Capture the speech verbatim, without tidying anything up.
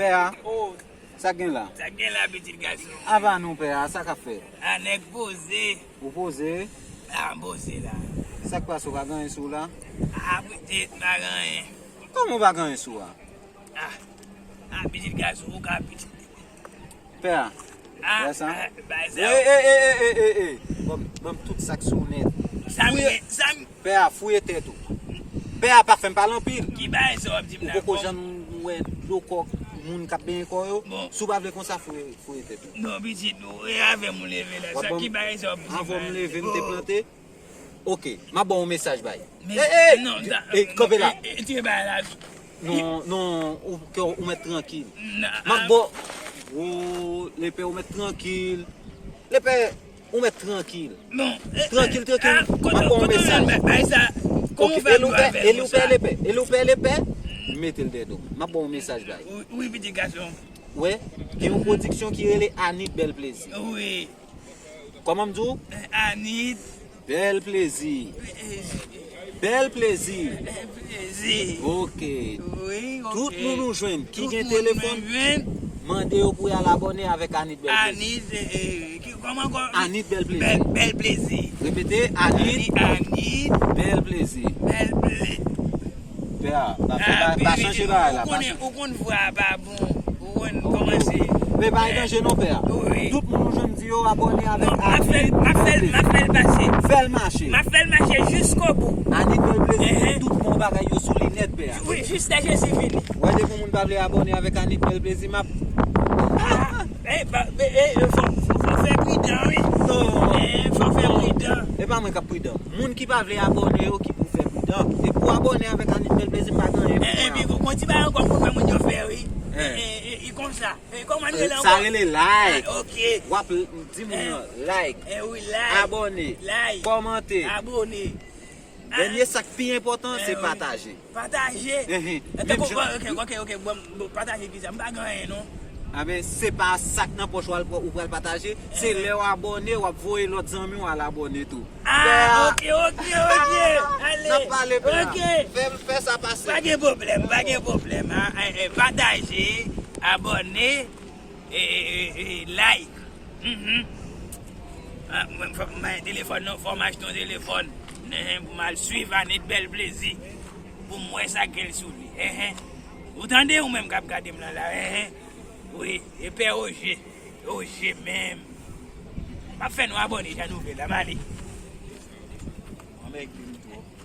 Pè a, oh, sa k gen la? Sa k gen la, pitit gason? Apa nou, pè a, sa k ap fèt? A, nèg poze. Ou poze? A, m poze la. Sa k pase, ou pa gen anyen sou ou la? A, pitit, m pa gen anyen. Kòman ou pa gen anyen sou a? A, a, pitit gason, ou ka pitit. Pè a. A, wè sa? A, bay sa. E, e, e, e, e, e, e. Ban m, ban m tout sa k sou ou nèt. Sa m gen, sa m Pè a, fouye tèt ou. Pè a, pa fè m pale anpil. Ki bagay sa w ap di m la? Ou poko janm wè dlo kò moun k ap benyen kò yo? Bon. Si w pa vle konsa, fouye, fouye tèt ou. Non, pitit, ou e avè m ou leve la. Sa, ki bagay sa w ap di m la? Anvan m leve, m te plante. Ok, m ap ba w yon mesaj, bay. Ey, ey, non, ey, kanpe la. E, e, tire bagay la. Non, non, ou, ke ou mèt trankil. M ap ba w, o, lepè, ou mèt trankil. Lepè, ou mèt trankil. Bon, e, trankil, e, trankil. M ap ba w yon mesaj. Bay sa. Ok, e li w pè, e li w pè lepè, e li w pè lepè, mete l dèyè do m. M ap ba w yon mesaj, bay. Wi, wi, pitit gason. Wè, gen yon pwodiksyon ki rele Anit Bèl Plezi. Wi. Kòman m di w? Anit. Bèl Plezi. Plezi. Bèl Plezi. Bèl Plezi. Ok. Wi, ok. Tout moun ou jwenn ki gen telefòn, mande yo pou y al abòne avèk Anit Bèl Plezi. Anit, e, e, ki, kòman, kòman? Anit Bèl Plezi. Bèl, Bèl Plezi. Repete, Anit. Anit, Anit. Bèl Plezi. Bèl Plezi. Pè a, pa, pa, pa chanje bagay la, pa chanje. Ou konn vwa a pa bon. Ou konn kòman se. Men pa gen danje non, pè a. Wi. Tout moun ou jwenn, di yo abòne avèk Anit Bèl Plezi. M ap fè l, m ap fè l pase. Fè l mache. M ap fè l mache jiskobou. Anit Bèl Plezi, tout bon bagay yo sou li nèt, pè a. Wi, jiska Jezi vini. Wè, depi moun pa vle abòne avèk Anit Bèl Plezi, m ap... Ah, eh, ba, eh, eh, fò, fò, fò fè pridan, wi. Non. Eh, fò fè pridan. E pa mwen k ap pridan. Moun ki pa vle abòne yo ki pou fè pridan. Depi w abòne avèk Anit Bèl Plezi, m pa gen anyen pou mwen. Epi, gon ti bagay ankò m konn wè moun yo fè, wi. E, e, e, e konsa. E, kòman l rele ankò? Sa rele like. Ah, ok. W ap l-, di moun nan, like. E, wi, like. Abòne. Like. Kòmante. Abòne. Dènye, sa k pi enpòtan, se pataje. Pataje. Enhen. Tankou, ok, ok, ok, bon, bon, pataje kisa? M pa gen anyen, non. A ben, se pa sa k nan pòch ou al, ou pral pataje. Se lè w abòne, w ap voye lòt zanmi w al abòne tou. Ah, ok, ok, ok. Ale. N ap pale, pè a. Ok. Fè, fè sa pase. Pa gen pwoblèm, pa gen pwoblèm. Ah, eh, eh, pataje, abòne, e, e, e, e, like. Mhm. Ah, mwen, fòk mwen bay telefòn, non, fò m achte yon telefòn. Enhen, pou m al swiv Anit Bèl Plezi. Pou m wè sa k gen sou li. Enhen. Ou tande, ou menm k ap gade m lan la? Enhen. Wi, e pè Oje. Oje menm. M ap fè nou abòne jan nouvèl la, m ale. Anmède m twòp.